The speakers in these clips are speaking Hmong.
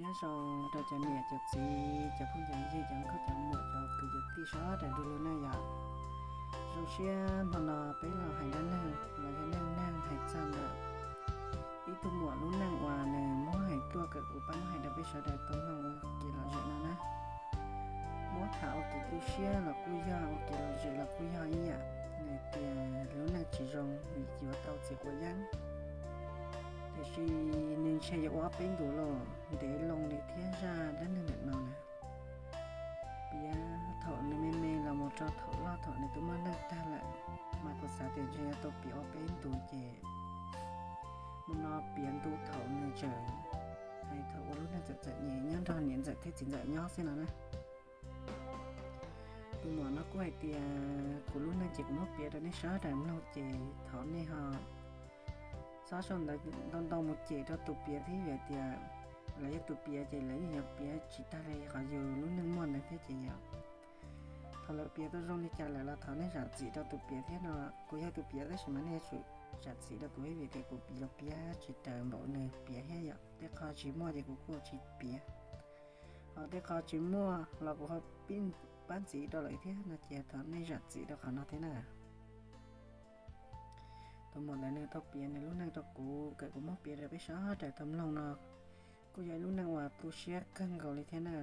Nyob zoo rau cov niam cov txiv, cov phooj cov ywg, cov nkauj cov muam, cov kwv cov tij sawv daws du lug nawb yom. Zoo siab hmo no peb los hais dab neeg los yog neej neeg hais txog ntawm ib tug muam lub neej uas nws muab hais tuaj kom kuv pab muab hais rau peb sawv daws tau mloog ua kev lom zem no na. Muab tham ua kev tu siab los kuj yog, ua kev lom zem los kuj yog ib yam. Nws tias lub neej tsis zoo vim yuav tau txiv quav yeeb, tiam sis nws ntshe yuav ua ob peb ntus los ntev loo li thiab zaj dab neeg ntawm no na. Piav thaum nws me me los mus rau thaum loj thaum nws twb muaj neej tag lawm, mas kuv xav tias ntshe yuav tau piav ua peb ntus ces mus no piav ntu thaum nws tseem hais thaum ua lub neej txom txom nyem nyob nrog niam ntxawm thiab txiv ntxawm nyob xwb no na. Tus muam no kuj hais tias kuv lub neej ces kuv muab piav rau nej sawv daws mloog ces thov nej ho txhob sau ntawv ntau ntau mus cem rau tus piav thiab vim tias lawv yog tus piav ces lawv yeej yuav piav tsis tag li qhov yus lub neej muaj ntawd thiab ces yog thaum lawv piav tau zoo li cas lawm los thov nej zam txim rau tus piav thiab no. Kuv yog tus piav tab sis mas nej yuav tsum zam txim rau kuv vim tias kuv yuav piav tsis raws npaum nws piav thiab yom. Tej qho tsis muaj ces kuv kuj tsis piav, ho tej qho tsis muaj los kuv ho pib pab ntxiv rau lawm thiab no ces thov nej zam txim rau qhov no thiab na. Tus muam ntawd nws tau piav nws lub neej rau kuv kom kuv muab piav rau peb sawv daws tau mloog no. Kuj yog ib lub neej uas tu siab kawg nkaus li thiab na.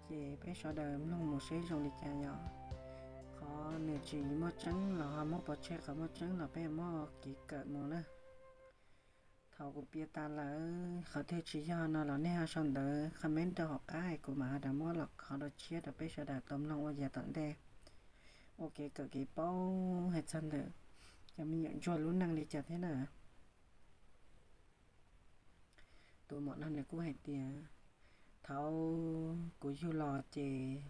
Ces peb sawv daws mloog mus seb zoo li cas yom. Qhov nws tsis muaj tseeb los ho muab pov tseg, qhov muaj tseeb los peb muab kev kawm mus na. Thaum kuv piav tas lawm qhov twg tsis yog no los nej ho sau ntawv comment rau hauv qab kuv mam ho rov muab los qhov dua tshiab rau peb sawv daws tau mloog ua yav tom ntej, ua kev kawm kev paub hais txog ntawm cov me nyuam ntsuag lub neej li cas thiab na. Tus muam no nws kuj hais tias thaum kuv yug los ces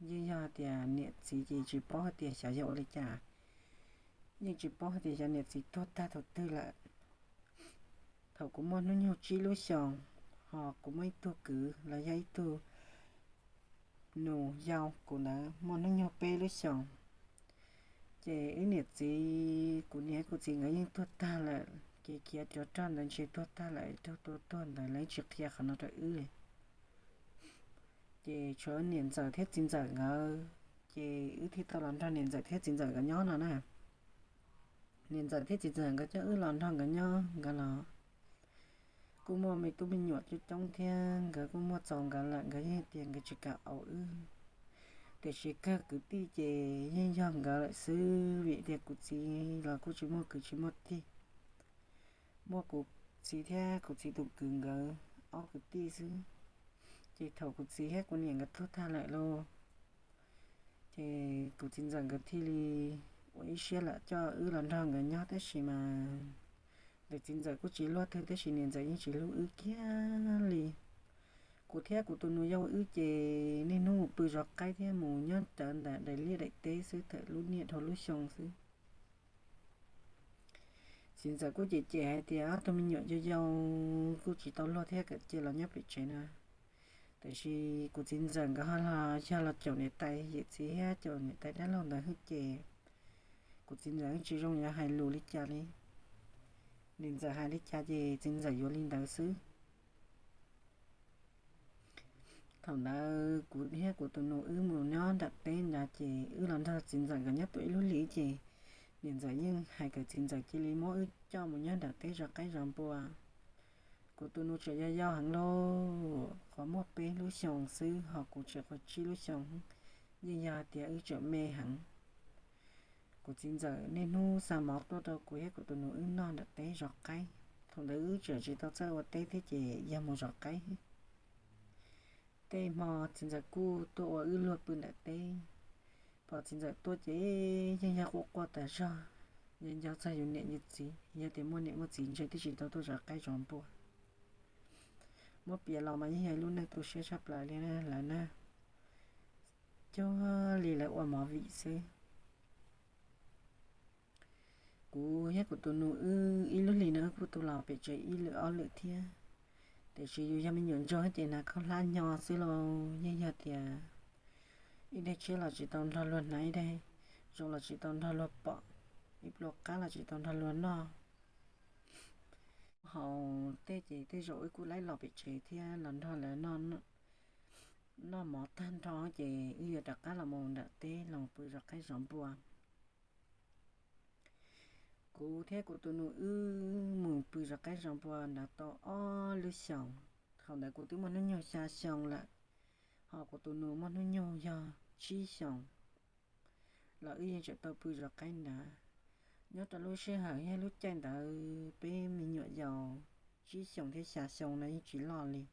yeej yog tias niam txiv ces tsis paub hais tias xyov yog ua li cas, yeej tsis paub hais tias xyov niam txiv tuag tag thaum twg lawm. Thaum kuv muaj hnub nyoog tsib lub xyoos, ho kuv muaj ib tug kwv los yog ib tug nus yau kuv ntawd muaj hnub nyoog peb lub xyoos. Ces wb niam txiv, kuv niam kuv txiv nkawd yeej tuag tag lawm, ces khiav cov rog ntawd ntshe tuag tag lawm, raug tua tuag ntawd lawv tsis qhia qhov no rau wb li. Ces tshuav niam ntxawm thiab txiv ntxawm nkawd, ces wb thiaj tau los nrog niam ntxawm thiab txiv ntxawm nkawd nyob no na. Niam ntxawm thiab txiv ntxawm nkawd coj wb los nrog nkawd nyob, nkawd los kuj muaj me tub me nyuam coob coob thiab, nkawd kuj muaj txaus nkawd lawm, nkawd yeej tias nkawd tsis kam auv wb. Tiam sis kawg kwv tij ces yeej yog nkawd lawm xwb, vim tias kuv txiv los kuj tsis muaj kwv tsis muaj tij, muaj kuv txiv thiab kuv txiv tus kwv nkawd ob kwv tij xwb. Ces thaum kuv txiv thiab kuv niam nkawd tuag tag lawm lauj, ces kuv txiv ntxawm nkawd thiaj li ua ib siab lam coj wb los nrog nkawd nyob, tab sis mas ntawm txiv ntxawm kuj tsis luaj twg, tab sis niam ntxawm yeej tsis hlub wb kiag li. Kuv thiab kuv tus nus yau wb ces niaj hnub mus pw zov qaib thiab mus nyob rawv ntawm daim liaj daim teb xwb, thaum lub niaj dhau lub xyoo xwb. Txiv ntxawm kuj cem cem hais tias ob tug me nyuam yau yau kuj tsis tau luag thiab, kom cia los nyob pem tsev na. Tiam sis kuv txiv ntxawm nkawd ho los yog los caum niam tais yawm txiv thiab caum niam tais dab laug ntawd hwb ces kuv txiv ntxawm yeej tsis zoo yuav hais lus li cas li. Niam ntxawm hais li cas ces txiv ntxawm yuav li ntawd xwb. Thaum ntawd kuv thiab kuv tus nus wb mus nyob nram teb ntawd ces wb los nrog txiv ntxawm nkawd nyob tau ib lub hlis ces niam ntxawm yeej hais kom txiv ntxawm cia li muab wb coj mus nyob nram teb zov qaib zov npua. Kuv tus nus tseem yau yau heev lauj, qhuav muaj peb lub xyoos xwb, ho kuv tseem qhuav tsib lub xyoos, yeej yog hais tias wb tseem me heev. Kuv txiv ntxawm niaj hnub xa mov tuaj rau kuv thiab kuv tus nus wb noj nram teb zov qaib. Thaum ntawd wb tseem tsis tau txawj ua teb thiab ces yog mus zov qaib. Tej hmo txiv ntxawm kuj tuaj ua wb luag pw nram teb. Pom txiv ntxawm tuaj ces yeej yog quaj quaj tas zog, nco nco txog yus niam yus txiv, yog tias muaj niam muaj txiv ntshe twb tsis tau tuaj zov qaib zov npua. Muab piav los mas yeej yog ib lub neej tu siab tshaj plaws li lawm na. Cuag li lawv ua movie xwb. Kuv thiab kuv tus nus wb ib lub hlis no wb kuj tau los pem tsev ib lwm ob lwm thiab. Tiam sis yus yog me nyuam ntsuag ces hnav khaub hlab nyo xwb lauj, yeej yog tias ib daim tshiab los tsis tau nrog luag hnav, ib daim zoo los tsis tau nrog luag pom, ib pluas qab los tsis tau nrog luag noj. Haus tej ces tej zaum wb kuj laib los pem tsev thiab los nrog lawv noj mov tag nrho ces wb yuav rov qab los mus nram teb los pw zov qaib zov npua. Kuv thiab kuv tus nus wb mus pw zov qaib zov npua nrad tau ob lub xyoos. Thaum ntawd kuv twb muaj hnub nyoog xya xyoo lawm, ho kuv tus nus muaj hnub nyoog yog tsib xyoos, los wb yeej tseem tau pw zov qaib nrad. Nyob rau lub sij hawm thiab lub caij ntawd peb me nyuam yaus tsib xyoos thiab xya xyoo no yeej tsis loj li.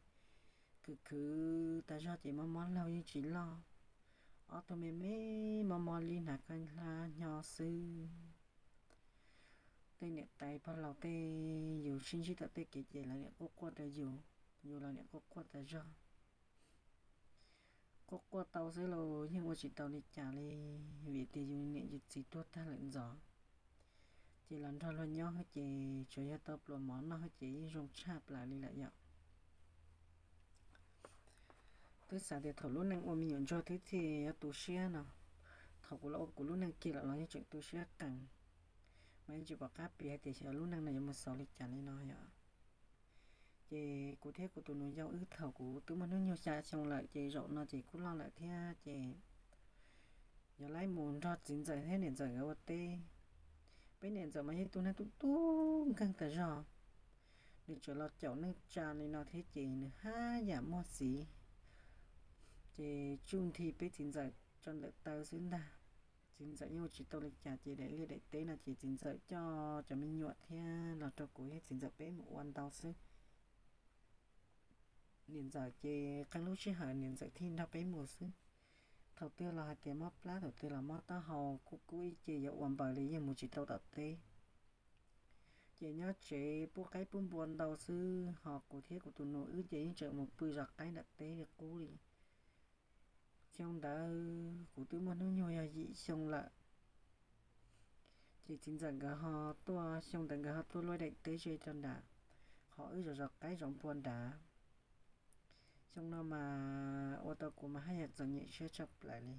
Khwv khwv tas zog ces mob mob laug yeej tsis loj. Ob tug me me mob mob li hnav koj hlab nyo xwb. Tej niam tais pog laus tej yus sib ntsib tom tej kev ces lawv niam quaj quaj rau yus, yus los niam quaj quaj tas zog. Quaj quaj tau xwb los yeej ua tsis tau li cas li, vim tias yus niam yus txiv tuag tag lawm ntxov. Ces los nrog luag nyob ces tsuas yog tau pluas mov noj ces yeej zoo tshaj plaws li lawm yom. Twb xav tias thaum lub neej ua me nyuam ntsuag twb thiaj yuav tu siab no, thaum kuv los ua kuv lub neej kiag lawm los yeej tseem tu siab qees, mas yeej tsis pom qab piav hais tias xyov lub neej no yuav mus xaus li cas li no yom. Ces kuv thiab kuv tus nus yau wb thaum kuv twb muaj hnub nyoog xya xyoo lawm ces zaum no ces kuj loj lawm thiab ces yuav laib mus nrog txiv ntxawm thiab niam ntxawm nkawd ua teb. Peb niam ntxawm mas yog ib tug neeg tub tub nkeeg tas zog, nws tseem los caum neej tsa li no thiab ces nws haj yam muaj txiv. Ces tsuj nthi peb txiv ntxawm tso ntawm taw xwb ntag. Txiv ntxawm yeej ua tsis tau li cas ces daim liaj daim teb no ces txiv ntxawm coj cov me nyuam thiab los rau kuv thiab txiv ntxawm peb mus ua ntau xwb. Niam ntxawm ces qee lub sij hawm niam ntxawm thiaj nrog peb mus xwb. Thaum twg los hais tias mob plab, thaum twg los mob taub hau, kub kub ib ce yuav ua npaws li yeej mus tsis tau tom teb. Ces nyob tsev pub qaib pub npua ntau xwb, ho kuv thiab kuv tus nus wb ces yeej tseem mus pw zov qaib nram teb li qub li. Xyoo ntawd kuv twb muaj hnub nyoog yog yim xyoo lawm. Ces txiv ntxawm nkawd ho tuaj, xyoo ntawd nkawd ho tuaj luaj daim teb ze rau nrad, qhov wb zov zov qaib zov npua nrad. Xyoo no mas ua tau kuv mas haj yam txom nyem siab tshaj plaws li.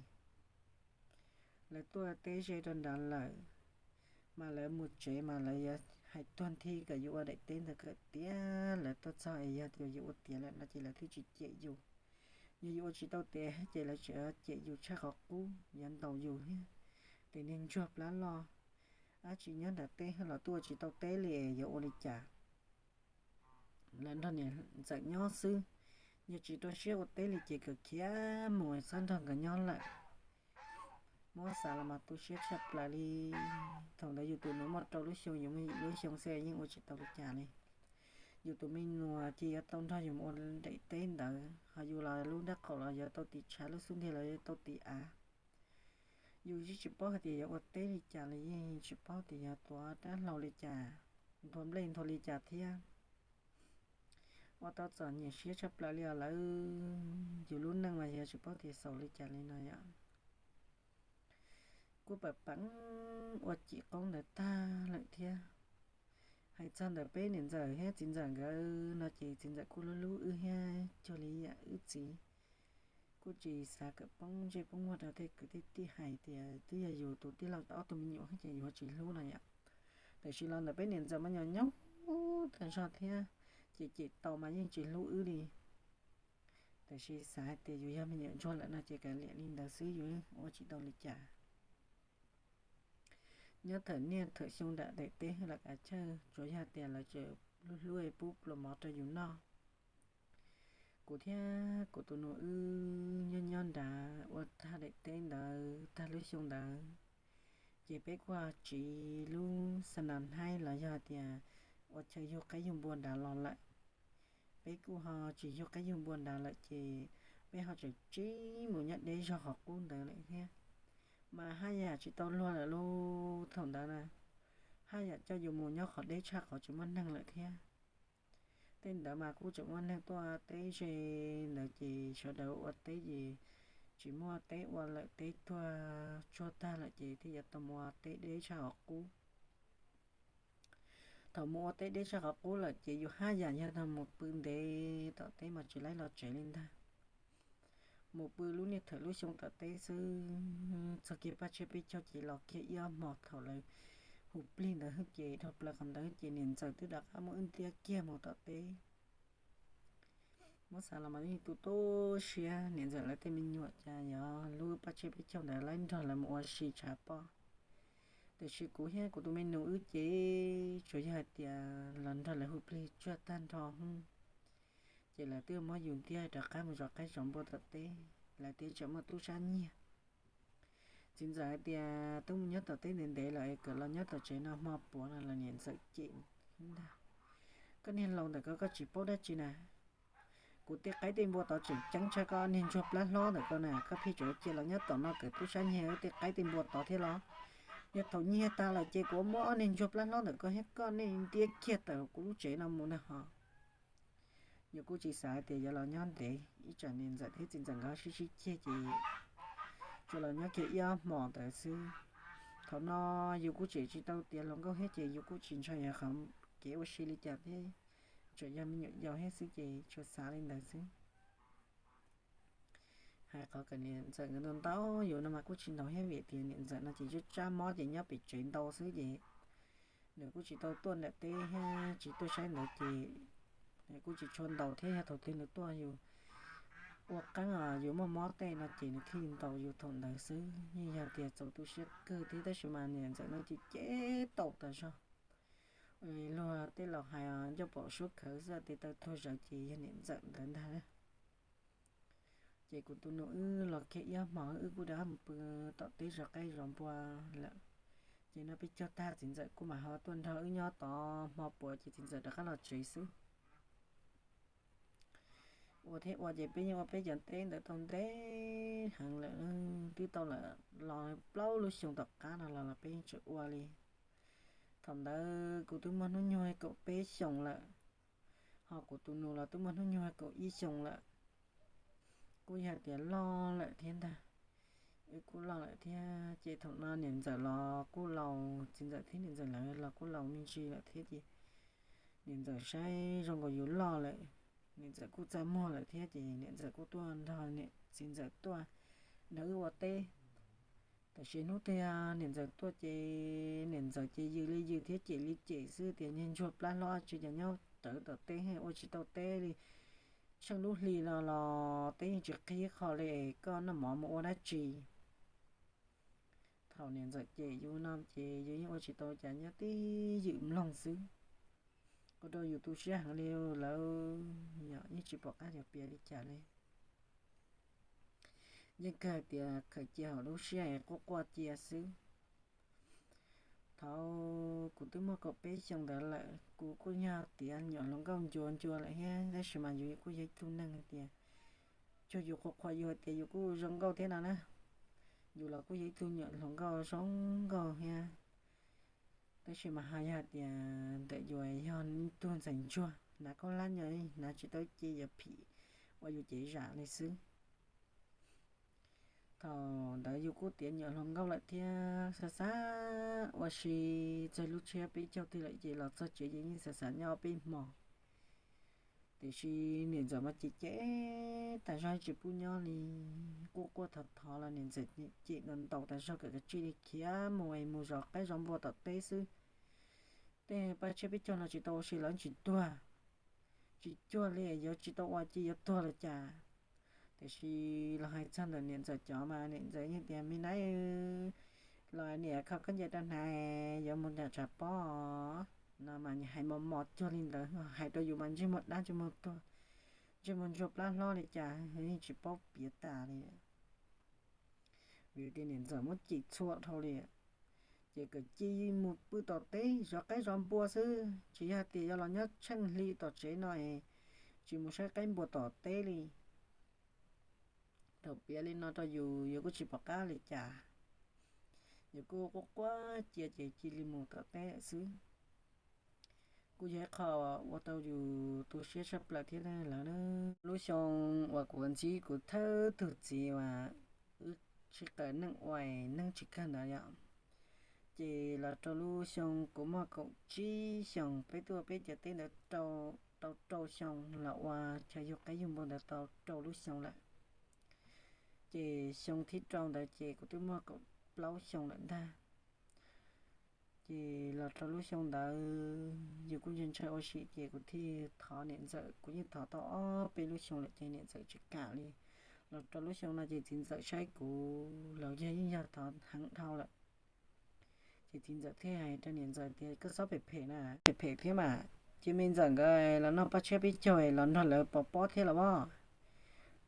Lawv tuaj teb ze rau nrad lawm, mas lawv mus tsev mas lawv yuav hais tuag nthi kom yus ua daim teb ntawd kom tiav, lawv tuaj txog es yog tias yus ua tiav lawm no ces lawv thiaj tsis cem yus. Yog yus ua tsis tau tiav ces lawv tseem cem yus tshaj qhov qub, yuav ntaus yus thiab. Ces niag ntsuag plab loj, dab tsi nyob nram teb los tuaj ua tsis tau teb li yuav ua li cas. Lawv nrog niam ntxawm nyob xwb, yog tsis rau siab ua teb li ces kawm khiav mus txhob nrog nkawd nyob lawm. Muab xav los mas tu siab tshaj plaws li. Thaum ntawd yus tus nus muaj rau lub xyoo, yus muaj yim lub xyoo xwb yeej ua tsis tau li cas li. Yus tus me nyuam ces yuav tau nrog yus mus ua daim teb ntawd, ho yus los lub nrab qaum los yuav tau tiv tshav, lub xub ntiag los yuav tau tiv av. Yus yeej tsis paub hais tias yuav ua teb li cas li, yeej tsis paub tias yuav tuav rab hlau li cas, nthua nplej nthua li cas thiab. Ua tau txom nyem siab tshaj plaws li os lawv. Yus lub neej mas yus tsis paub tias xaus li cas li no yom. Kuj pam peev ua cim qoob ntawd tag lawm thiab. Hais txog ntawm peb niam ntxawm thiab txiv ntxawm nkawd no ces txiv ntxawm kuj hlub hlub wb thiab cuag li yam wb txiv. Kuj tsis xav kom poob ntsej poob muag rau tej kwv tej tij hais tias twb yog yus tus tij laug ob tug me nyuam ces yus ho tsis hlub no yom. Tiam sis los ntawm peb niam ntxawm mas nyob nyob tag zog thiab, ces cem tau mas yeej tsis hlub wb li. Tiam sis xav hais tias yus yog me nyuam ntsuag lawm no ces kav liam li ntawd xwb, yus ua tsis tau li cas. Nyob thawm niaj thawm xyoo nram daim teb lawv kav chawj, tsuas yog tias lawv tseem hlub hlub pub pluas mov rau yus noj. Kuv thiab kuv tus nus wb nyob nyob nrad ua tag daim teb ntawd tag lub xyoo ntawd, ces peb kuj ho tsiv lub xa nas hnaib los yog tias ua chaw yug qaib yug npua nrad los lawm. Peb kuj ho tsis yug qaib yug npua nrad lawm ces peb ho tseem tsib mus nyob deb zog qhov qub ntawd lawm thiab. Mas haj yam tsis tau luag lawm lauj, thaum ntawd na, haj yam coj yus mus nyob qhov deb tshaj qhov tsis muaj neeg lawm thiab. Tej ntawd mas kuj tseem muaj neeg tuaj teb ze ntawd ces sawv daws ua teb ces tsis muaj teb ua lawm, teb tuag tsuag tag lawm ces thiaj yuav tau mus ua teb deb tshaj qhov qub. Thaum mus ua teb deb tshaj qhov qub lawm ces yus haj yam yog tau mus pw ntev tom teb mas tsis laib los tsev li ntag. Mus pw lub niaj thawm lub xyoo tom teb xwb, txog kiag paj tsiab peb caug ces los kiag ib ob hmo thaum lawv hu plig ntawd ces dhau plaws qhov ntawd ces niam ntxawm twb rov qab muab wb ntiab kiag mus tom teb. Muab xav los mas yeej tu tu siab, niam ntxawm lawv tej me nyuam cas yog lub paj tsiab peb caug ntawd lawv nrog lawv mus ua si tshav pob. Tiam sis kuv thiab kuv tus me nus wb ces tsuas yog hais tias los nrog lawv hu plig tsuag tag nrho hnub, ces lawv twb muab yus ntiab rov qab mus zov qaib zov npua tom teb, lawv tias tseem muaj tub sab nyiag. Txiv ntxawm hais tias twb mus nyob tom teb ntev ntev lawm es kom los nyob tom tsev no hmo puav no los niam ntxawm cem ntag. Koj niag laus ntawm ko koj tsis paub dab tsi na. Kuv tej qaib tej npua tod tseem ceeb tshaj koj niag ntsuag plab hlob ntawm ko na, koj pheej tseem cia los nyob tom no kom tub sab nyiag tej qaib tej npua tod thiab los? Yog thaum nyiag tag lawm ces kuv muab ob niag ntsuag plab hlob ntawm ko thiab koj nej ntiab kiag tawm kuv lub tsev no mus na ho. Yus kuj tsis xav hais tias yuav los nyob ntev, ib tsam niam ntxawm thiab txiv ntxawm nkawd sib sib ceg ces tsuas los nyob kiag ib ob hmos ntawd xwb. Thaum no yus kuj tseem tsis tau tiav hluas nkauj thiab ces yus kuj tsis ntshai yog qhov kev ua si li cas thiab, tsuas yog me nyuam yaus thiab xwb ces tsuas xav li ntawd xwb. Hais qhov kom niam ntxawm nkawd ntau ntau yus no mas kuj tsis ntau thiab vim tias niam ntxawm no ces tsab tsab mob ces nyob pem tsev ntau xwb ces nws kuj tsis tau tuaj nram teb thiab tsis tuaj saib ntawd ces kuj tsis tshua ntau thiab. Yog thaum twg nws tuaj yus ua qeeb os yus muaj mob tej no ces nws thiaj ntaus yus thaum ntawd xwb. Yeej yog tias txaus tu siab kawg thiab tab sis mas niam ntxawm no ces cem tau tas zog. Luag tej laus hais ncauj pom suab khawv xwb tias taw tuag zawv ces yog niam ntxawm ntawd ntag. Ces kuv tus nus wb los kiag ib ob hmos wb kuj rov qab mus pw tom teb zov qaib zov npua lawm. Ces no peb cog tag txiv ntxawm kuj mam ho tuaj nrog wb nyob tod hmo puav ces txiv ntxawm rov qab los tsev xwb. Ua thiab ua ces peb yeej ua peb cov teb ntawd tau ntev heev lawm, twb tau lawm los plaub lub xyoo tom qab no los los peb yeej tseem ua li. Thaum ntawd kuv twb muaj hnub nyoog kaum peb xyoos lawm, ho kuv tus nus los twb muaj hnub nyoog kaum ib xyoos lawm. Kuj yog tias loj lawm thiab ntag, wb kuj loj lawm thiab ces thaum no niam ntxawm los kuj laus, txiv ntxawm thiab niam ntxawm lawv los kuj laus me ntsis lawm thiab ces niam ntxawm saib zoo nkaus yus loj lawm, niam ntxawm kuj txaj muag lawm thiab ces niam ntxawm kuj tuaj nrog txiv ntxawm tuaj nrog wb ua teb. Tab sis hnub twg niam ntxawm tuaj ces niam ntxawm ces yws li yws thiab cem li cem xwb tias niag ntsuag plab hlob tsis cov nyob rawv tom teb ua tsis tau teb li, tsheej lub hli no los teb yeej tsis qhib qho li, koj noj mov mus ua dab tsi? Thaum niam ntxawm cem yus no ces yus yeej ua tsis tau cas nyob tib ywm mloog xwb. Ua rau yus tu siab heev li lawm, yeej tsis pom qab yuav piav li cas li. Yeej kawg hais tias khaws cia hauv lub siab es quaj quaj cia xwb. Thaum kuv twb muaj kaum peb xyoos ntawd lawm kuv kuj yog tiav nyuam hluas nkauj ncua ncua lawm thiab tab sis mas yus kuj yog ib tug neeg hais tias, cuag yus qhuas qhuas yus hais tias yus kuj zoo nkauj thiab no na. Yus los kuj yog ib tug nyuam hluas nkauj zoo nkauj thiab, tab sis mas ho yog hais tias ntawm yus yog ib tug ntxhais ntsuag hnav khaub hlab nyo hnav tsis tau ce yuav phim ua yus cev zam li xwb. Thaum ntawd yus kuj tiav nyuam hluas nkauj lawm thiab xav xav ua si txog lub tsiab peb caug twg lawm ces los txog tsev ces yeej xav xav nyob peb hmo. Tiam sis niam ntxawm mas cem cem tas zog tsis pub nyob li, quaj quaj thov thov los niam ntxawm cem ntau ntau tas zog kom kav tsij li khiav mus es mus zov qaib zov npua tom teb xwb. Tej paj tsiab peb caug no tsis tau ua si los tsis tuag, tsis cuag li yuav tsis tau ua cia yuav tuag los cas. Tiam sis los hais txog ntawm niam ntxawm cov mas niam ntxawm yeej tias me nab, los niam kho khaub ncaws rau hnav, yuav mus nram tshav pob no mas hais mos mos cuag li ntawd, hais rau yus mas ntsej muag dab ntsej muag tuag, ntsej muag ntsuag plab hlob li cas yeej tsis paub piav tas li. Vim tias niam ntxawm muab cem txhua dhau li, ces kom cia mus pw tom teb zov qaib zov npua xwb, tsis yog tias yuav los nyob tsheej hli tom tsev no es tsis mus saib qaib npua tom teb li. Thaum piav li no rau yus, yus kuj tsis pom qab li cas, yus kuj quaj quaj cia ces cia li mus tom teb xwb. Kuj yog ib qho ua tau yus tu siab tshaj plaws thiab lawm na. Lub xyoo uas kuv ntsib kuv thawj tug txiv uas wb sib qawm neej ua neej tsis kawg ntawd yom, ces los rau lub xyoo kuv muaj kaum tsib xyoos, peb tuaj peb cov teb ntawd rau, tau rau xyoo, los ua chaw yug qaib yug npua ntawd tau rau lub xyoo lawm. Ces xyoo thib rau ntawd ces kuv twb muaj kaum plaub xyoo lawm ntag. Ces los rau lub xyoo ntawd yus kuj ntshai ntshai ua si ces kuv thiaj thov niam ntxawm, kuv yeej thov tau ob peb lub xyoo lawm ces niam ntxawm tsis kam li. Los rau lub xyoo no ces txiv ntxawm saib kuv los yog yeej yog thov heev dhau lawm. Ces txiv ntxawm thiaj hais rau niam ntxawm tias, koj txhob phem phem na, phem phem thiab mas. Ces me ntxawm nkawd los noj paj tshiab peb caug los nrog lawv pov pob thiab los as.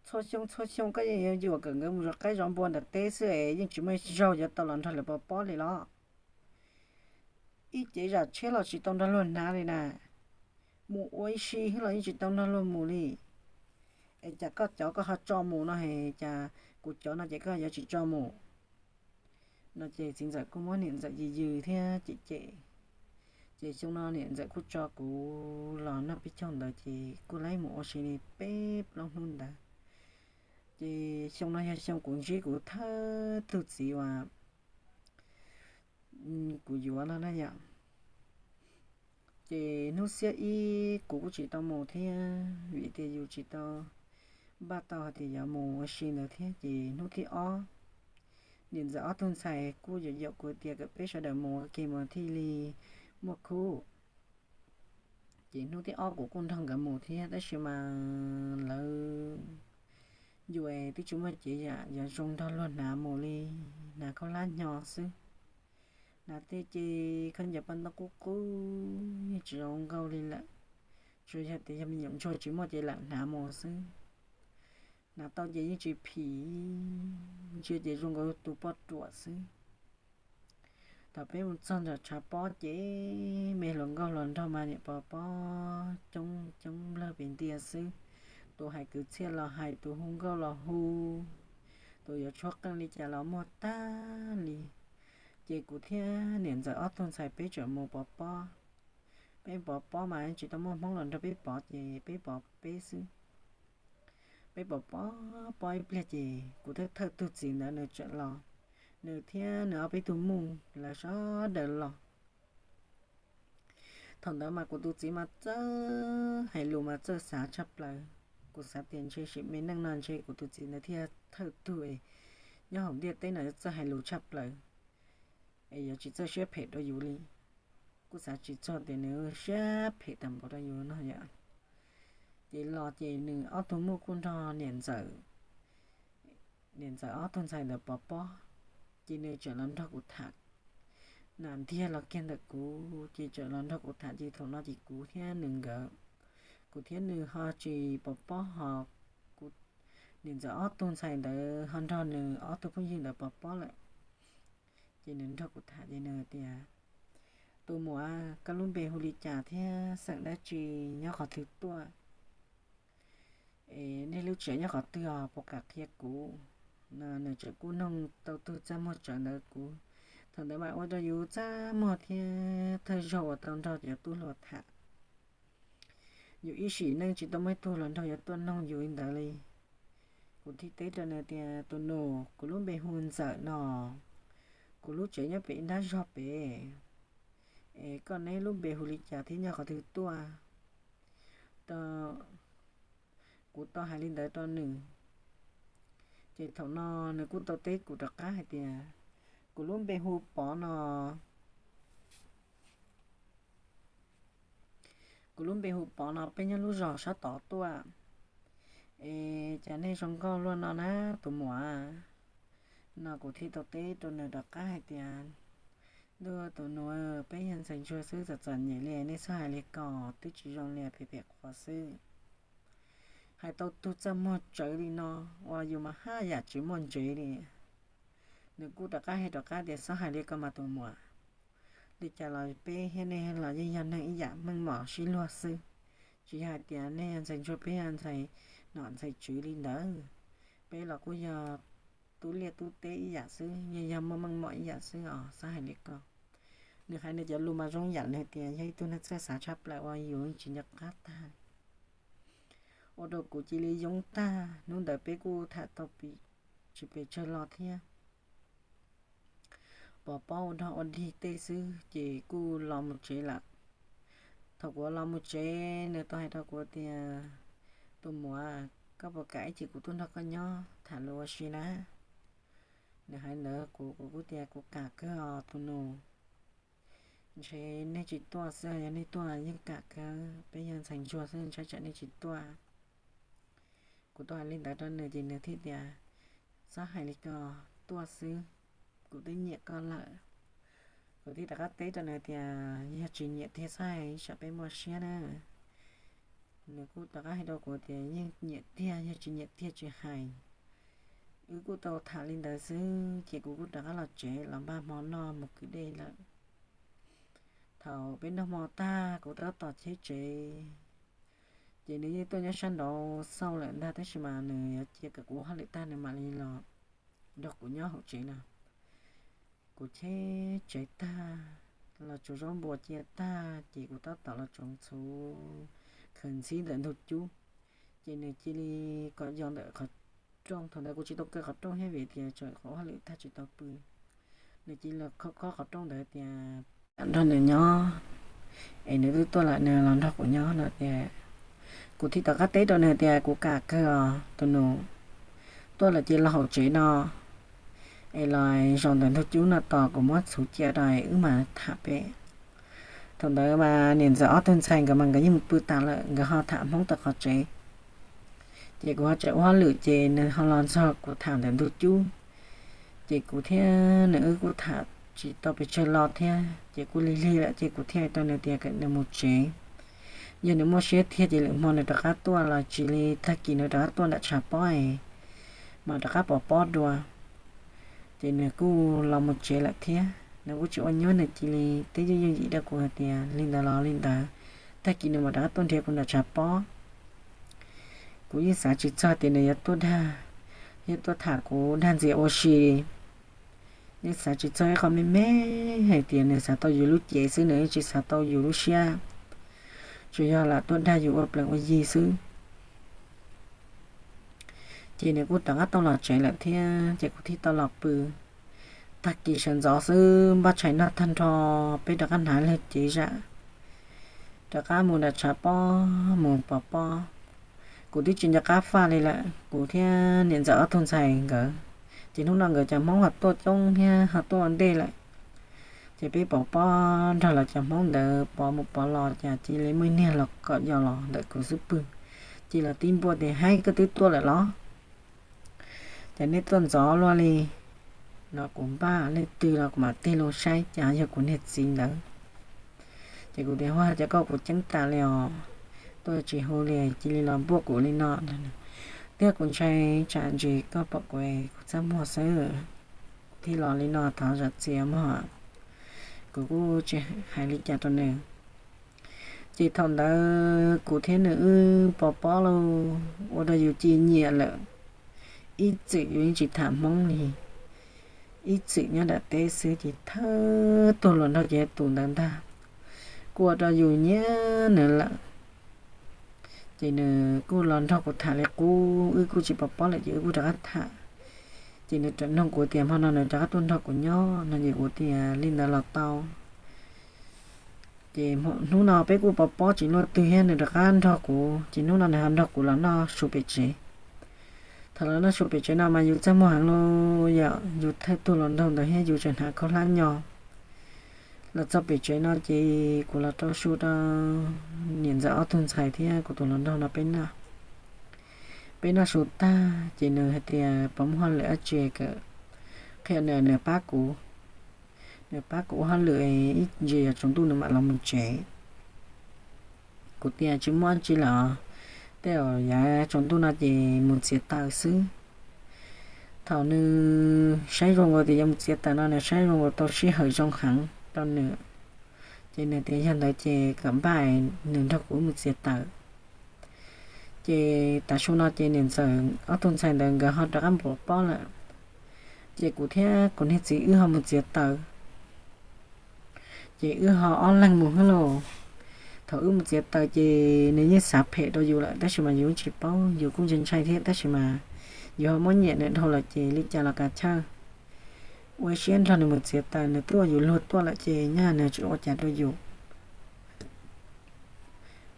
Txhua xyoo txhua xyoo koj yeej yuav yuam kom nkawd mus zov qaib zov npua ntawm teb xwb es yeej tsis muaj zaug yuav tau los nrog lawv pov pob li los. Ib cev zam tsheb los tsis tau nrog luag hnav li na. Mus ua ib si los yeej tsis tau nrog luag mus li. Es cas koj cov koj ho tso mus no es cas kuv cov no ces koj yuav tsis tso mus? No ces txiv ntxawm kuj muab niam ntxawm yws yws thiab cem cem. Ces xyoo no niam ntxawm kuj tso kuv los noj peb caug ntawd ces kuj laib mus ua si li peb plaub hnub ntawd. Ces xyoo no yog xyoo kuv ntsib kuv thawj tug txiv uas kuv yuav no na yom. Ces hnub xiab ib kuv kuj tsis tau mus thiab vim tias yus tsis tau npaj tau hais tias yuav mus ua si ntawd thiab. Ces hnub thib ob niam ntxawm ob tug ntxhais kuj yaum yaum kuv tias kom peb sawv daws mus ua ke mas thiaj li muaj khub. Ces hnub thib ob kuv kuj nrog nkawd mus thiab tab sis mas lawv yuav twb tsis muaj cev yam yuav zoo nrog luag hnav mus li, hnav khaub hlab hnyo xwb. Hnav tej ces khaub ncaws paj ntaub qub qub yeej tsis zoo nkauj li lawm, tsuas yog tias yog me nyuam ntsuag tsis muaj ces lam hnav mus xwb. Hnav tau ces yeej tsis phim, ntsia ces zoo nkaus tus poj ruam xwb. Thaum peb mus txog nram tshav pob ces me hluas nkauj hluas nraug mas niam pov pob coob coob nplawg pem ntiag xwb. Tus hais kwv txhiaj los hais, tus hu nkauj los hu, tus yuav tshuab qeej li cas los muaj tag li. Ces kuv thiab niam ntxawm ob tug ntxhais peb tseem mus pov pob. Peb pov pob mas tsis tau muaj hmoob los nrog peb pov ces peb pov peb xwb. Peb pov pob pob ib pliag ces kuv thiaj thawj tug txiv ntawd nws tseem los, nws thiab nws ob peb tug muj lawv sawv daws los. Thaum ntawd mas kuv tus txiv mas txawj hais lus mas txawj xav tshaj plaws. Kuv xav tias ntshe sim me neej no ntshe kuv tus txiv ntawd thiaj thawj tug es nyob hauv ntiaj teb no txawj hais lus tshaj plaws es yuav tsis txawj siab phem rau yus li. Kuj xav tsis txog tias nws siab phem tag npaum rau yus no yom. Ces los ces nws ob tug muj kuj nrog niam ntxawm, niam ntxawm ob tug ntxhais ntawd pov pob, ces nws tseem los nrog kuv tham. Nam ntiag los kiag ntawm kuv ces tseem los nrog kuv tham ces thaum no ces kuv thiab nws nkawd, kuv thiab nws ho tsis pov pob ho, kuv, niam ntxawm ob tug ntxhais ntawd ho nrog nws ob tug phooj ywg ntawd pov pob lawm. Ces nws nrog kuv tham ces nws tias, tus muam, koj lub npe hu li cas thiab xeem dab tsi, nyob qhov twg tuaj? Es nej lub tsev nyob qhov twg os, puas kam qhia kuv? No nws tseem kuj noog tau tug txaj muag tsawv ntawd kuv. Thaum ntawd mas ua rau yus txaj muag thiab thawj zaug uas tau nrog cov tub hluas tham. Yus ib sim neej tsis tau muaj ib tug hluas nraug yuav tuaj noog yus li ntawd li. Kuv thiaj teb rau nws tias, tus nus, kuv lub npe hu Ntxawm no, kuv lub tsev nyob pem ib nrab zog pem. Es koj neb lub npe hu li cas thiab nyob qhov twg tuaj? Kuv tau hais li ntawd rau nws. Ces thaum no nws kuj tau teb kuv rov qab hais tias, kuv lub npe hu Pov no. Kuv lub npe hu Pov no, peb nyob lub zos sab tod tuaj. Es cas nej zoo nkauj luaj no na tus muam? No kuv thiaj tau teb rau nws rov qab hais tias, ntuj tus nus, peb yog ntxhais ntsuag xwb, txom txom nyem li nej txhob hais li ko, twb tsis zoo li, phem phem qhuav xwb. Hais tau tug txaj muag tsawv li no, ua yus mas haj yam tsis muaj ntsev li. Nws kuj rov qab hais rov qab tias, txhob hais li ko mas tus muam, li cas los peb thiab nej los yeej yog neeg ib yam, meej mom sib luag xwb. Tsis yog hais tias nej yog ntxhais ntsuag peb yog ntxhais nom ntxhais tswv li ntawd. Peb los kuj yog tub liaj tub teb ib yam xwb, yeej yog muaj meej mom ib yam xwb os, txhob hais li ko. Nws hais nws cov lus mas zoo yam nws tias yog ib tug neeg txawj xav tshaj plaws, ua yus tsis nco qab tag. Ua rau kuv cia li yoob tag, hnub ntawd peb kuj tham tau tsis pes tsawg lo thiab. Pov pob ua dog ua dig tej xwb ces kuj los mus tsev lawm. Thaum kuv los mus tsev nws tau hais rau kuv tias, tus muam, koj puas kam ib chim kuv tuaj nrog koj nyob tham lus ua si na? Nws hais ntawd kuv, kuv kuj tias kuv kam kawg os tus nus. Ntshe nej tsis tuaj xwb, yog nej tuaj yeej kam kawg, peb yog ntxhais ntsuag xwb, ntshai tsam nej tsis tuaj. Kuv tau hais li ntawd rau nws ces nws thiaj tias, txhob hais li ko, tuaj xwb, kuv twb nyiam koj lawm. Kuv thiaj rov qab teb rau nws tias, yog tsis nyiam tiag txhob hais, tsam peb muaj siab na. Nws kuj rov qab hais rau kuv tias, yeej nyiam tiag, yog tsis nyiam tiag tsis hais. Wb kuj tau tham li ntawd xwb ces kuv kuj rov qab los tsev los npaj hmo noj mus kwv dej lawm. Thaum peb noj hmo tag kuv tab tom cheb tsev, ces nws yeej tuaj nyob sab nraud xauj lawm ntag, tab sis mas nws yuav cia kom kuv ua hauj lwm tag nws mam li los nrog kuv nyob hauv tsev no. Kuv cheb tsev tag, los tsuav zaub npua cia tag ces kuv tab tom los tsuav txhuv khaws ntxhib ntawm ntug cub, ces nws cia li kom yos ntawm qhov rooj. Thaum ntawd kuv tsis tau kaw qhov rooj thiab vim tias tseem ua hauj lwm tag tsis tau pw. Nws cia li los khob khob qhov rooj ntawd tias, nrog nws nyob, es nws twb tuaj lawm nws los nrog kuv nyob no tias. Kuv thiaj rov qab teb rau nws tias, kuv kam kawg os tus nus, tuaj lawm ces los hauv tsev no, es los zaum ntawm ntug cub no tos kuv muab txhuv cia rau wb mam tham pem. Thaum ntawd mas niam ntxawm ob tug ntxhais nkawd mas nkawd yeej mus pw tas lawm, nkawd ho tham Hmoob tom qhov tsev. Ces kuv ho tseem ua hauj lwm ces nws ho los nrog kuv tham ntawm ntug cub. Ces kuv thiab nws wb kuj tham tsis tau pes tsawg lo thiab ces kuj lig lig lawm ces kuv thiaj hais rau nws tias kom nws mus tsev. Yog nws muaj siab thiab ces lwm hmo nws rov qab tuaj los tsis li tag kis nws rov qab tuaj nram tshav pob es mam rov qab pov pob dua. Ces nws kuj los mus tsev lawm thiab, nws kuj tsis ua nyuab, nws cia li teb yooj yooj yim rau kuv hais tias li ntawd los li ntawd, tag kis nws mam rov qab tuaj nrhiav kuv nram tshav pob. Kuv yeej xav tsis txog tias nws yuav tuaj dag, yeej tuaj tham kuv dag ntxias ua si. Yeej xav tsis txog ib qho me me hais tias nws xav tau yus lub cev xwb, nws yeej tsis xav tau yus lub siab, tsuas yog lam tuaj dag yus ua plees ua yi xwb. Ces nws kuj rov qab tau los tsev lawm thiab ces kuv thiaj tau los pw. Tag kis sawv ntxov xwb npaj tshais noj tag nrho, peb rov qab hnav lig cev zam, rov qab mus nram tshav pob mus pov pob. Kuv twb tsis nco qab faj li lawm, kuv thiab niam ntxawm ob tug ntxhais nkawd, ces hnub no nkawd cov Hmoob ho tuaj coob thiab ho tuaj ua ntej lawm. Ces peb pov pob nrog lawv cov Hmoob ntawd pov mus pov los cas cia li muaj ib niag los kom yos los ntawm kuv xub pwg, ces los tib npuaj tias, haib, koj twb tuaj lawm los? Ces nej tuaj ntxov luaj li no, kuv npaj leej twg los kuv mam tig los saib cas yog kuv niag txiv ntawd. Ces kuv tias, huaj, cas koj kuv ceeb tas li os, tuaj tsis hu li, cia li los npuaj kuv li no. Thiab kuv ntshai tsam ntsis koj pom kuv, kuv txaj muag xwb, kuv thiaj los li no thov zam txim mog. Kuv kuj tsis hais li cas rau nws. Ces thaum ntawd kuv thiab nws wb pov pob lauj, ua rau yus cia nyiam lawm. Ib txwm yus yeej tsis tham Hmoob li, ib txwm nyob nram teb xwb ces thawj tug hluas nraug ces yog tus ntawd ntag, kuj ua rau yus nyiam nws lawm. Ces nws kuj los nrog kuv tham li qub, wb kuj tsis pov pob lawm ces wb kuj rov qab tham. Ces nws rov noog kuv tias hmo no nws rov qab tuaj nrog kuv nyob no, ces kuv tias li ntawd los tau. Ces hnub no peb kuj pov pob tsis luaj twg thiab nws rov qab nrog kuv, ces hnub no nws ho nrog kuv los noj su pem tsev. Thaum los noj su pem tsev no mas yus txaj muag heev lauj, yog yus thawj tug hluas nraug ntawd thiab yus tseem hnav khaub hlab nyo. Los txog pem tsev no ces kuv los rau su rau niam ntxawm ob tug ntxhais thiab kuv tus hluas nraug no peb noj. Peb noj su tag ces nws hais tias puas muaj hauj lwm dab tsi kawm, qhia nws, nws pab kuv, nws pab kuv ua hauj lwm ib ntsis yav tsaus ntuj nws mam los mus tsev. Kuv tias tsis muaj dab tsi lawm, tej zaum yav tsaus ntuj no ces mus txiav taws xwb. Thaum nws saib zoo nkaus tias yuav mus txiav taws no nws saib zoo nkaus tau sij hawm zoo heev rau nws, ces nws tias yog ntawd ces kom npaj nws nrog kuv mus txiav taws. Ces tav su no ces niam ntxawm ob tug ntxhais ntawd nkawd ho rov qab mus pov pob lawm, ces kuv thiab kuv niag txiv wb ho mus txiav taws. Ces wb ho ob leeg mus xwb lauj. Thaum wb mus txiav taws ces nws yeej xav phem rau yus lawm tab sis mas yus tsis paub, yus kuj ntshai ntshai thiab tab sis mas yus ho muab nyiam nws dhau lawm ces li cas los kav chawj, ua siab nrog nws mus txiav taws, nws twb ua yus luag tuaj lawm ces nyaj nws tsis ua cas rau yus.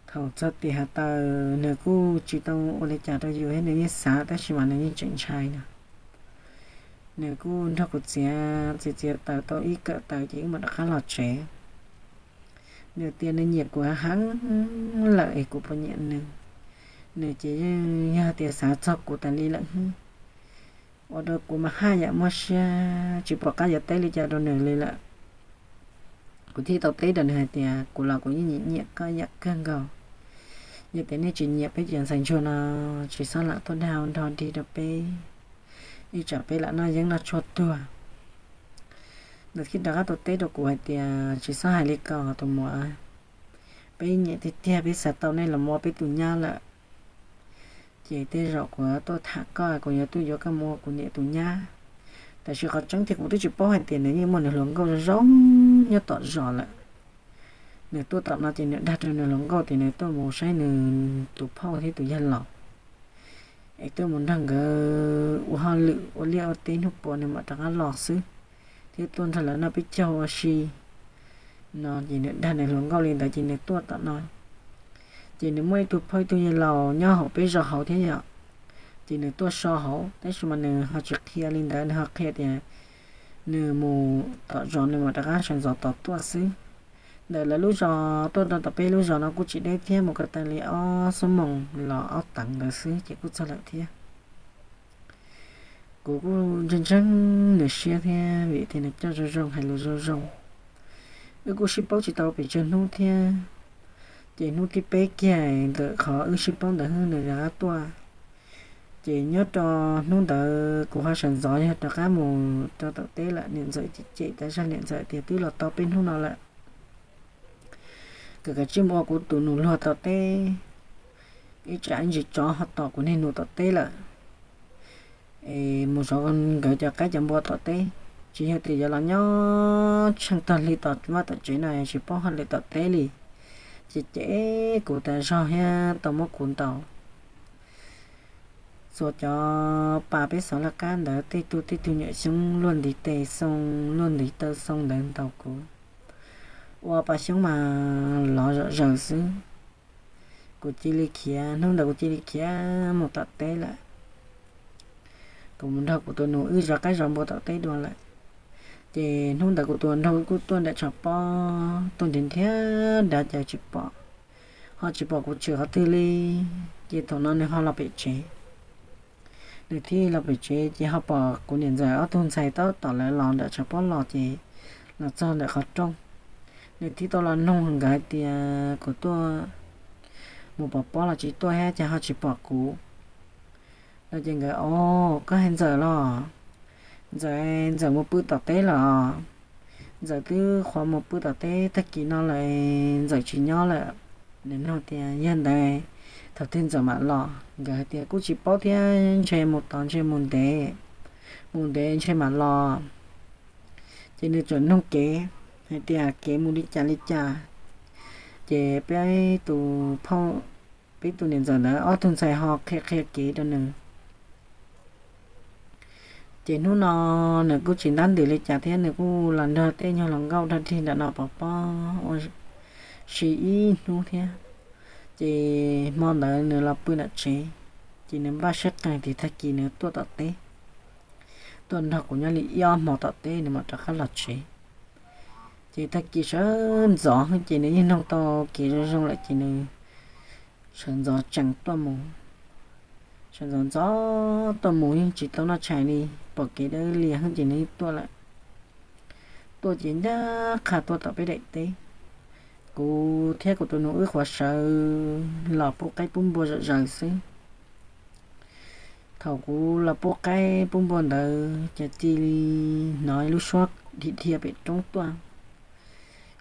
Thaum txog tim hav taws nws kuj tsis tau ua li cas rau yus thiab, nws yeej xav tab sis mas nws yeej tseem ntshai no. Nws kuj nrog kuv txiav txiav txiav taws tau ib kawm taws ces wb mam rov qab los tsev. Nws tias nws nyiam kuv heev lawm es kuv puas nyiam nws. Nws ces yeej yog tias xav txog kuv tas li lawm xwb. Ua rau kuv mas haj yam muaj siab tsis pom qab yuav teb li cas rau nws li lawm. Kuv thiaj tau teb rau nws hais tias kuv los kuv yeej nyiam nyiam koj yam kawg nkaus. Yog tias nej tsis nyiam peb cov ntxhais ntsuag no, tsis txhob lam tuaj dag ua nrog dig rau peb, ib tsam peb lam noj yeeb noj tshuaj tuag. Nws thiaj rov qab tau teb rau kuv hais tias tsis txhob hais li ko tus muam, peb nyiam tiag tiag, peb xav tau nej los ua peb tus nyab lawm. Ces tej zaum kuv tuaj tham koj, kuv yuav tuaj yuav koj mus ua kuv niam tus nyab. Tab sis qhov tseeb tiag kuv twb tsis paub hais tias nws yeej muaj nws hluas nkauj zoo zoo nyob tom zos lawm. Nws tuaj tom no ces nws dag rau nws hluas nkauj tias nws tuaj mus saib nws tus phauj thiab tus yawg laus, es tuaj mus nrog nkawd ua hauj lwm ua liaj ua teb hnub puas nws mam rov qab los xwb, thiab tuaj nrog lawv noj peb caug ua si no. Ces nws dag nws hluas nkauj li ntawd ces nws tuaj tom no. Ces nws muaj ib tug phauj ib tug yawg laus nyob hauv peb zos hauv thiab yom. Ces nws tuaj so hauv, tab sis mas nws ho tsis qhia li ntawd, nws ho qhia tias nws mus tom zos nws mam rov qab sawv ntxov tos tuaj xwb. Ntawm lawv lub zos tuaj rau tom peb lub zos no kuj tsis deb thiab, mus ko taw li ob xuab moos los ob teev ntawd xwb ces kuj txog lawm thiab. Kuv kuj ntseeg ntseeg nws siab thiab vim tias nws coj zoo zoo hais lus zoo zoo. Wb kuj sib paub tsis tau pes tsawg hnub thiab, ces hnub thib peb kiag ntawm qhov wb sib paub ntawd xwb nws rov qab tuaj. Ces nyob rau hnub ntawd kuv ho sawv ntxov yog rov qab mus rau tom teb lawm, niam ntxawm cem cem tas zog, niam ntxawm tias twb los tau peb hnub no lawm, kawm kav tsij mus ua kuv tus nus luag tom teb, ib tsam ntsis tsov ho tom kuv niag nus tom teb lawm. Es mus zov nkawd cov qaib cov npua tom teb, tsis yog tias yuav los nyob tsheej tog hli tom vaj tom tsev no tsis paub hauj lwm tom teb li. Ces cem kuv tas zog thiab tau muab kuv ntaus. Txhua cov pas peb xov laj qab ntawd tej tug tej tug nyuam xyoob luaj ntiv tes xoo, luaj ntiv taw xoo ntawd ntaus kuv, ua pa xyoob mas lov zom zaws xwb. Kuv cia li khiav, hnub ntawd kuv cia li khiav mus tom teb lawm. Kuv mus nrog kuv tus nus wb zov qaib zov npua tom teb dua lawm. Ces hnub ntawd kuv tus nraug kuj tuaj nram tshav pob tuaj nrhiav nrhiav dav cas tsis pom, ho tsis pom kuv tshwm qhov twg li. Ces thaum no nws ho los pem tsev. Nws thiaj los pem tsev ces ho pom kuv niam ntxawm ob tug ntxhais tab tom lawv los nram tshav pob los ces los txog ntawm qhov rooj. Nws thiaj tau los noog nkawd hais tias kuv tuaj mus pov pob los tsis tuaj thiab cas ho tsis pom kuv no. Ces nkawd, O, koj hais Ntxawm los? Ntxawm, Ntxawm mus pw tom teb lawm. Ntxawm twb qhuav mus pw tom teb tag kis no lawm, Ntxawm tsis nyob lawm. Nws nug tias, Yog ntawd thaum twg Ntxawm mam los? Nkawd hais tias, Kuj tsis paub thiab, ntshe mus tod ntshe mus ntev, mus ntev ntshe mam los. Ces nws txawm nug kev hais tias kev mus li cas li cas. Ces peb tus phauj, peb tus niam ntxawm ntawd ob tug ntxhais ho qhia qhia kev rau nws. Ces hnub no nws kuj tsis ntab ntws li cas thiab, nws kuj los nrog tej nyuag hluas nkauj dog dig nram no pov pob ua si ib hnub thiab. Ces hmo ntawd nws los pw nram tsev, ces nws npaj siab qees tias tag kis nws tuaj tom teb, tuaj nrog kuv nyob li ib ob hmo tom teb nws mam rov qab los tsev. Ces tag kis sawv ntxov ces nws yeej noog tau kev zoo zoo lawm ces nws sawv ntxov tsees tuaj mus. Sawv ntxov ntxov tuaj mus yeej tsis tau noj tshais li, pom kev dawb lias ces nws yeej tuaj lawm. Tuaj ces ncaj qha tuaj tom peb daim teb. Kuv thiab kuv tus nus wb qhuav sawv los pub qaib pub npua zom zaws xwb. Thaum kuv los pub qaib pub npua ntawd ces cia li hnov ib lub suab dhia dhia pem roob tuaj,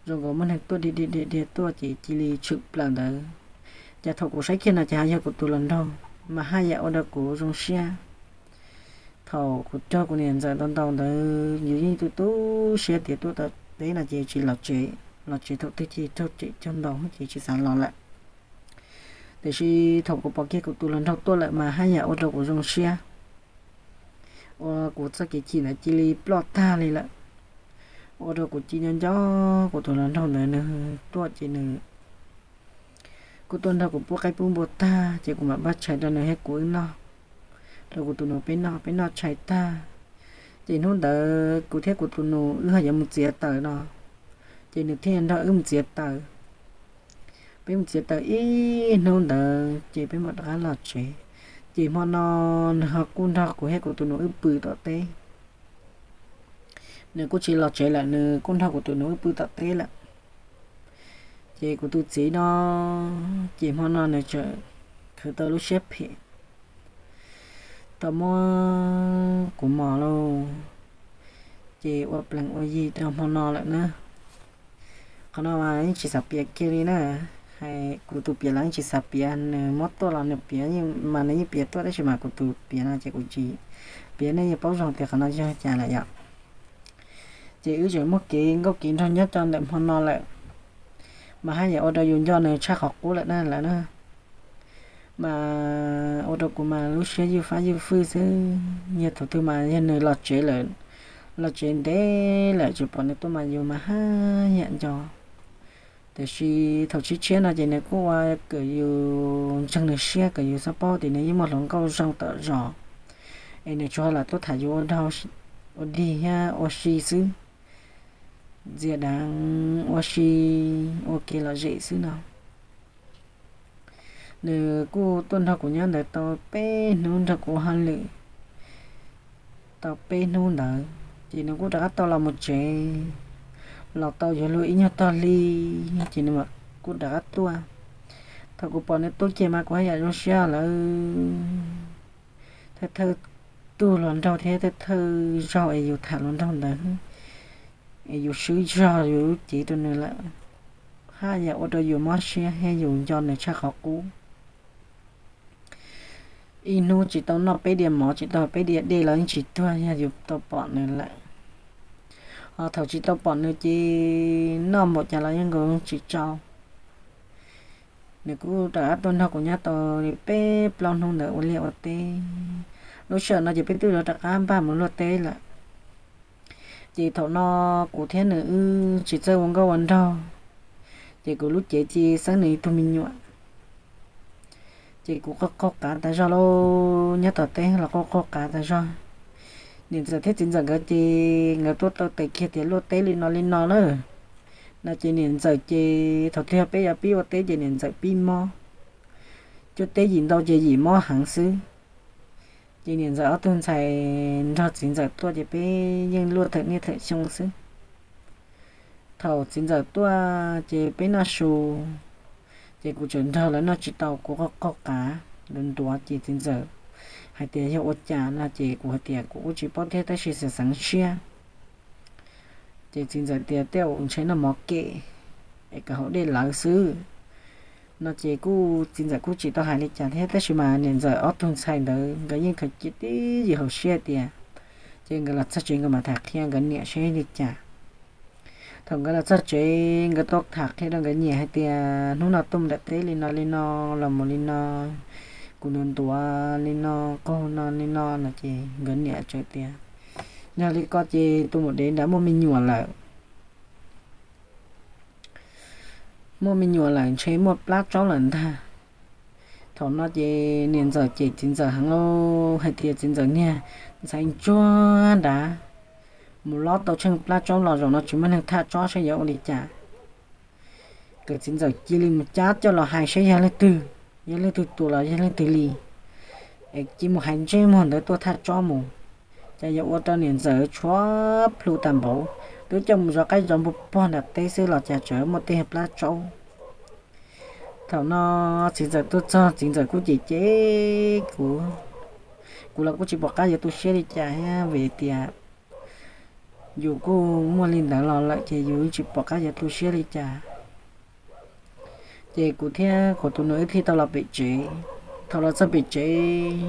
zoo nkaus muaj neeg tuaj dhia dhia dhia dhia tuaj ces cia li tshwm plaws ntawd. Ces thaum kuv saib kiag no ces ho yog kuv tus hluas nraug, mas haj yam ua rau kuv zoo siab. Thaum kuv raug kuv niam ntxawm ntau ntau ntawd yus yeej tu tu siab tias tuaj tom teb no ces tsis los tsev, los tsev thaum twg ces raug tsev caug ntau ces tsis xav los lawm. Tiam sis thaum kuv pom kiag kuv tus hluas nraug tuaj lawm mas haj yam ua rau kuv zoo siab, ua kuv txoj kev chim ntawd cia li ploj tag li lawm. Ua rau kuv cia nco nco kuv tus hluas nraug ntawd, nws tuaj ces nws kuj tuaj nrog kuv pub qaib pub npua tag ces kuv mam npaj tshais rau nws thiab kuv wb noj, rau kuv tus nus peb noj, peb noj tshais tag. Ces hnub ntawd kuv thiab kuv tus nus wb ho yuav mus txiav taws no, ces nws thiaj nrog wb mus txiav taws. Peb mus txiav taws ib hnub ntawd ces peb mam rov qab los tsev. Ces hmo no nws ho kuj nrog kuv thiab kuv tus nus wb pw tom teb. Nws kuj tsis los tsev lawm, nws kuj nrog kuv tus nus wb pw tom teb lawm. Ces kuv tus txiv no, ces hmo no nws txawm khwv tau lub siab phem, tau muab kuv mos lauj. Ces ua plees ua yi rau hmo no lawm na. Qhov no mas yeej tsis xav piav kiag li na. Hais kuv tus piav los yeej tsis xav piav, nws muab tuaj los nws piav mas nws yeej piav tuaj, tab sis mas kuv tus piav no ces kuv tsis piav, nej yeej paub zoo tias qhov no yog cas lawm yom. Ces wb tseem muaj kev nkauj kev nraug nyob rau ntawm hmo no lawm, mas haj yam ua rau yus nco nws tshaj qhov qub lawm na lawm na. Mas ua rau kuv mas lub siab ywj fab ywj fwj xwb. Yog thaum twg mas yog nws los tsev lawm, los tsev ntev lawm tsis pom nws tuaj mas yus mas haj yam nco. Tiam sis thaum tshiab tshiab no ces nws kuj ua kom yus ntseeg nws siab, kom yus txhob paub tias nws yeej muaj hluas nkauj zoo tom zos, es nws tsuas lam tuaj tham yus ua dog, ua dig thiab ua si xwb, ntxias deev ua si, ua kev lom zem xwb no. Nws kuj tuaj nrog kuv nyob ntawd tau peb hnub, nrog kuv ua hauj lwm tau peb hnub ntawd ces nws kuj rov qab tau los mus tsev. Los tau yuav luag ib nyuag tog hli ces nws kuj rov qab tuaj. Thaum kuv pom nws tuaj kiag mas kuv haj yam zoo siab lawm. Thawj thawj tug hluas nraug thiab thawj thawj zaug es yus tham hluas nraug ntawd, es yus swb zog yus lub cev rau nws lawm, haj yam ua rau yus mob siab thiab yus nco nws tshaj qhov qub. Ib hnub tsis tau noj peb diav mov, tsis tau peb diav dej los yeej tsis tuag yog yus tau pom nws lawm. Ho thaum tsis tau pom nws ces noj npaum cas los yeej nkaus tsis tsau. Nws kuj rov qab tuaj nrog kuv nyob tau li peb plaub hnub ntawd ua liaj ua teb. Lub sij hawm no ces peb twb rov qab npaj mus luaj teb lawm. Ces thaum no kuv thiab nws wb tsis txawj ua nkauj ua nraug, ces kuv lub cev cia xeeb nws ib tug me nyuam. Ces kuv qaug qaug qav tas zog lauj, nyob tom teb los qaug qaug qav tas zog. Niam ntxawm thiab txiv ntxawm nkawd ces nkawd tuaj tau tes kiag tias luaj teb li no li no na. No ces niam ntxawm ces thaum twg yog peb yuav pib ua teb ces niam ntxawm pib mob. Cuab teb yim ntau ces yim mob heev xwb. Ces niam ntxawm ob tug ntxhais nrog txiv ntxawm tuaj ces peb yeej luaj thawm niaj thawm xyoo xwb. Thaum txiv ntxawm tuaj ces peb noj su, ces kuv tseem nrog lawv noj tsis tau, kuv qaug qaug qav ntuav ntuav ces txiv ntxawm hais tias yog ua cas no ces kuv hais tias kuv kuj tsis paub thiab tab sis xav xeev siab. Ces txiv ntxawm tias tej zaum ntshe noj mov kem es kom haus dej lawv xwb. No ces kuj txiv ntxawm kuj tsis tau hais li cas thiab tab sis mas niam ntxawm ob tug ntxhais ntawd nkawd yeej khaws cia tib yim hauv siab tias, ces nkawd los txog tsev nkawd mam tham qhia nkawd niam seb li cas. Thaum nkawd los txog tsev nkawd tau tham qhia rau nkawd niam hais tias hnub no tuaj mus nram teb li no li no, los mus li no, kuv ntuav ntuav li no, qaug no li no no ces nkawd niam txawm tias, yog li ko ces tus maum dev nrad muaj me nyuam lawm. Muaj me nyuam lawm ntshe muaj plab tsaub lawm ntag. Thaum no ces niam ntxawm cem txiv ntxawm heev lauj, hais tias txiv ntxawm niag ntxhais ntsuag nrad, mus lob tau tsheej plab tsaub los zaum no tsis muaj neeg thaj tsob saib yuav ua li cas. Kom txiv ntxawm cia li mus cab coj los hais saib yog leej twg, yog leej twg tua los yog leej twg li, es cia mus hais ntsej muag ntawd tuaj thaj tsob mus. Cas yuav ua rau niam ntxawm tshuav plhu tas npaum, twb coj mus zov qaib zov npua pog nram teb xwb los cas tseem muaj tej plab tsaub. Thaum no txiv ntxawm tuaj txog txiv ntxawm kuj cem cem kuv, kuv los kuj tsis pom qab yuav tu siab li cas thiab vim tias yus kuj muaj li ntawd los lawm ces yus tsis pom qab yuav tu siab li cas. Ces kuv thiab kuv tus nus wb thiaj tau los pem tsev. Thaum los txog pem tsev,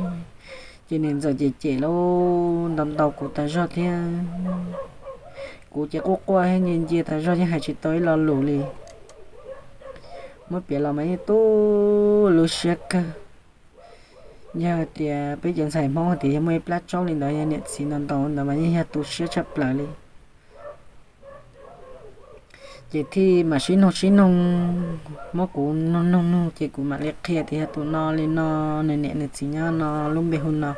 ces niam ntxawm cem cem lauj, ntaus ntaus kuv tas zog thiab. Kuv ces quaj quaj thiab ncia ncia tas zog yeej hais tsis tau ib lo lus li. Muab piav los mas yeej tu lub siab kawg. Yog tias peb cov ntxhais Hmoob tias yog muaj ib plab tsaub li ntawd yog niam txiv ntaus ntaus ntawd mas yeej yog tu siab tshaj plaws li. Ces thiaj mam sib noog sib noog, muab kuv noog noog noog ces kuv mam li qhia tias yog tus no li no, nws niam nws txiv nyob no, lub npe hu no.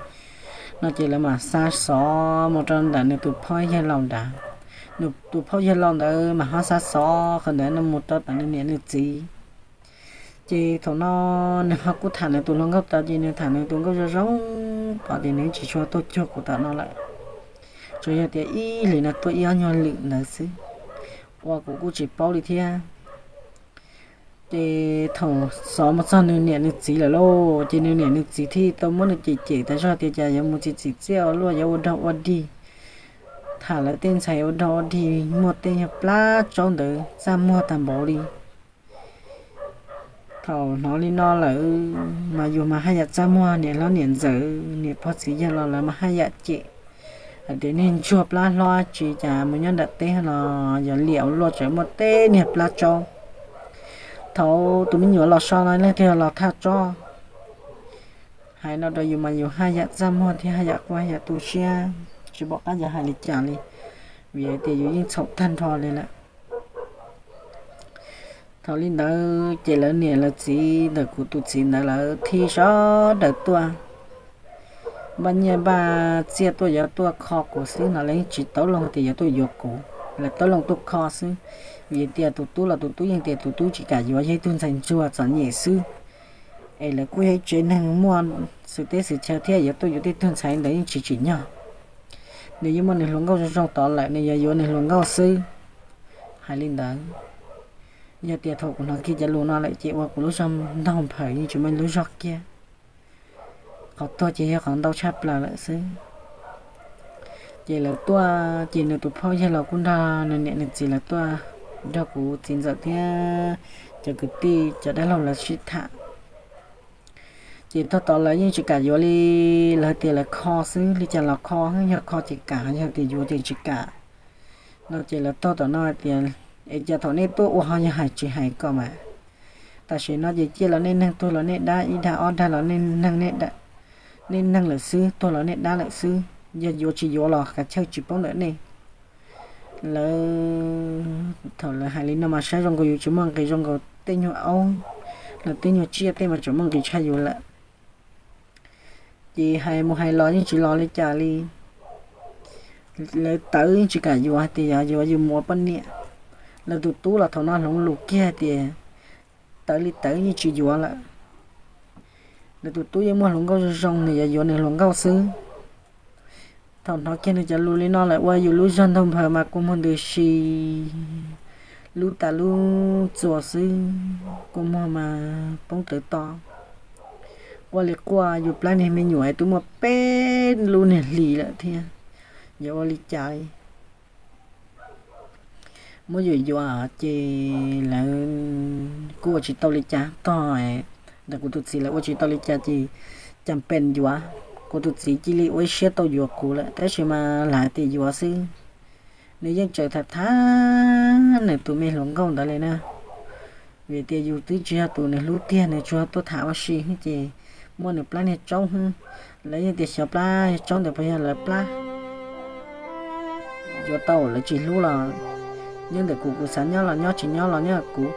No ces lawv mam xa xov mus rau ntawm nws tus phauj yawg laus nrad. Nws tus phauj yawg laus ntawd mas ho xa xov qhov ntawd no mus rau tom nws niam nws txiv. Ces thaum no nws ho kuj tham nws tus hluas nkauj tod ces nws tham nws tus nkauj zoo zoo tod ces nws tsis tshua tuaj cuag kuv tom no lawm. Tsuas yog tias ib hlis no tuaj ib ob nyuag lwm ntawd xwb, ua kuv kuj tsis paub li thiab. Ces thaum xov mus txog nws niam nws txiv lawm lauj, ces nws niam nws txiv thiaj tau muab nws cem cem tas zog tias cas yuav mus txiv txiv txiaj ua luaj, yuav ua dog ua dig, tham lawv tej ntxhais ua dog ua dig, muaj tej nyuag plab tsaub ntawd txaj muag tag npaum li. Thaum hnov li no lawm mas yus mas haj yam txaj muag, niam hlob niam ntxawm niam pog txiv yawg los lawv mas haj yam cem hais tias niag ntsuag plab hlob tsis cas mus nyob nram teb los yog liam ua luaj tseem muaj tej niag plab tsaub. Thaum tus me nyuam los so no leej twg los thaj tsob. Hais no rau yus mas yus haj yam txaj muag thiab haj yam quaj haj yam tu siab, tsis pom qab yuav hais li cas li, vim hais tias yus yeej txhaum tag nrho li lawm. Thaum li ntawd ces lawv niam lawv txiv ntawm kuv tus txiv ntawd lawv thiaj sawv daws tuaj npaj nyiaj npaj txiaj tuaj, yuav tuaj kho kuv xwb no, lawv yeej tsis tau loo tias yuav tuaj yuav kuv, lawv tau loo tuaj kho xwb. Vim tias tus tub los tus tub yeej tias tus tub tsis kam yuav, yog ib tug ntxhais ntsuag txom nyem xwb, es lawv kuj yog ib tsev neeg muaj xwm teb xwm chaw thiab, yuav tuaj yuav tej tug ntxhais ntawd yeej tsis tsim nyog. Nws yeej muaj nws hluas nkauj zoo zoo tod lawm, nws yuav yuav nws hluas nkauj xwb. Hais li ntawd, yog tias thaum kuv hnov kiag cov lus no lawm ces ua kuv lub zog ntaug nphaws yeej tsis muaj lub zog kiag. Qhov tuag ces yog qhov ntau tshaj plaws lawm xwb. Ces lawv tuaj ces nws tus phauj yawg los kuj nrog nws niam nws txiv lawv tuaj nrog kuv txiv ntxawm thiab cov kwv tij cov dab laug lawv sib tham. Ces tog tod lawv yeej tsis kam yuav li, lawv tias lawv kho xwb, li cas los kho, yog kho ces kam, yog tias yuav ces tsis kam no. Ces lawv tog tom no hais tias, es cas thaum nej tuaj ua ho yog hais tsis hais kom mas. Tam sim no ces ciaj los nej neeg, tuag los nej dab, ib dag ob dag los nej neeg, nej neeg lawm xwb, tuag los nej dab lawm xwb, yog yuav tsis yuav los kav chawj tsis paub ntawm nej. Lawv, thaum lawv hais li no mas saib zoo nkaus yus tsis muaj nqis, zoo nkaus tej nyuag aub los tej nyuag tsiaj tej mas tseem muaj nqis tshaj yus lawm. Ces hais mus hais los yeej tsis los li cas li. Lawv tawv yeej tsis kam yuav hais tias yog yuav yus mus ua poj niam. Lawv tus tub los thaum no hloov lus kiag hais tias tawv li tawv yeej tsis yuav lawm. Lawv tus tub yeej muaj hluas nkauj zoo zoo, nws yuav yuav nws hluas nkauj xwb. Thaum hnov kiag nws cov lus li no lawm ua yus lub zog ntaug nphaws mas kua muag ntws si, lub tas lub txuas xwb, kua muag mas poob rawv to. Quaj li quaj, yus plab niag me nyuam twb muaj peb lub niag hlis lawm thiab, yuav ua li cas li. Muab yuam yuav ces lawv kuj ua tsis tau li cas tog. Ntawm kuv tus txiv lawv ua tsis tau li cas ces cas pes yuav, kuv tus txiv cia li ua ib siab tau yuav kuv lawm, tab sis mas lam tias yuav xwb. Nws yeej tseem tham tham nws tus me hluas nkauj ntawd li na. Vim tias yus twb tsis yog tus nws hlub tiag, nws tsuas tuaj tham ua si ces muaj nws plab niag tsaub xwb. Lawv yeej tias xyov plab tsaub ntawd puas yog lawv plab. Yuav tau lawv tsis hlub los nyob ntawm kuv, kuv xav nyob los nyob, tsis nyob los nyob kuv.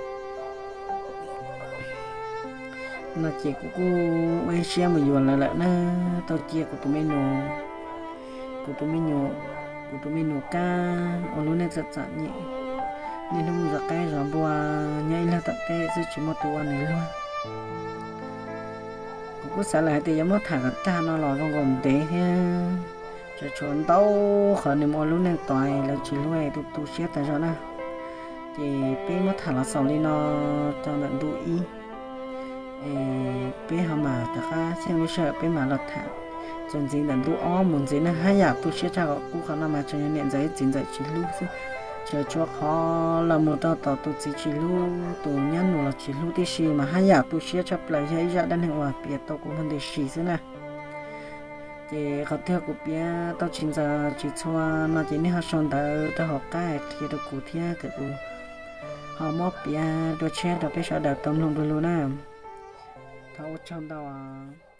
No ces kuv kuj ua ib siab mus yuav lawv lawm na, tau cia kuv tus me nus, kuv tus me nyuam, kuv tus me nus Kab ua lub neej txom txom nyem, niaj hnub zov qaib zov npua, nyob ib leeg tom teb xwb tsis muaj tus ua nws luag. Kuv kuj xav lawm hais tias yuav muab tham kom tag no los zoo nkaus ntev thiab, tseem tshuav ntau qhov nws mus ua lub neej tod lawv tsis hlub, tu tu siab tas zog na. Ces peb muab tham los xaus li no rau ntawm ntu ib. Es peb ho mam rov qab xyeej lub sij hawm peb mam los tham txuas ntxiv ntawm ntu ob mus ntxiv na. Haj yam tu siab tshaj qhov qub qhov no mas tseem yog niam ntxawm txiv ntxawm tsis hlub xwb. Tseem tshuav qhov los mus rau tom tus txiv tsis hlub, tus nyab nus los tsis hlub tib si, mas haj yam tu siab tshaj plaws, yog ib zaj dab neeg uas piav tau kuv hnub ntws si xwb na. Ces qhov twg kuv piav tau tsis ntxaws tsis txhua no ces nej ho sau ntawv rau hauv qab qhia rau kuv thiab kom kuv ho muab piav dua tshiab rau peb sawv daws tau mloog dua lug na. Thov ua tsaug ntau os.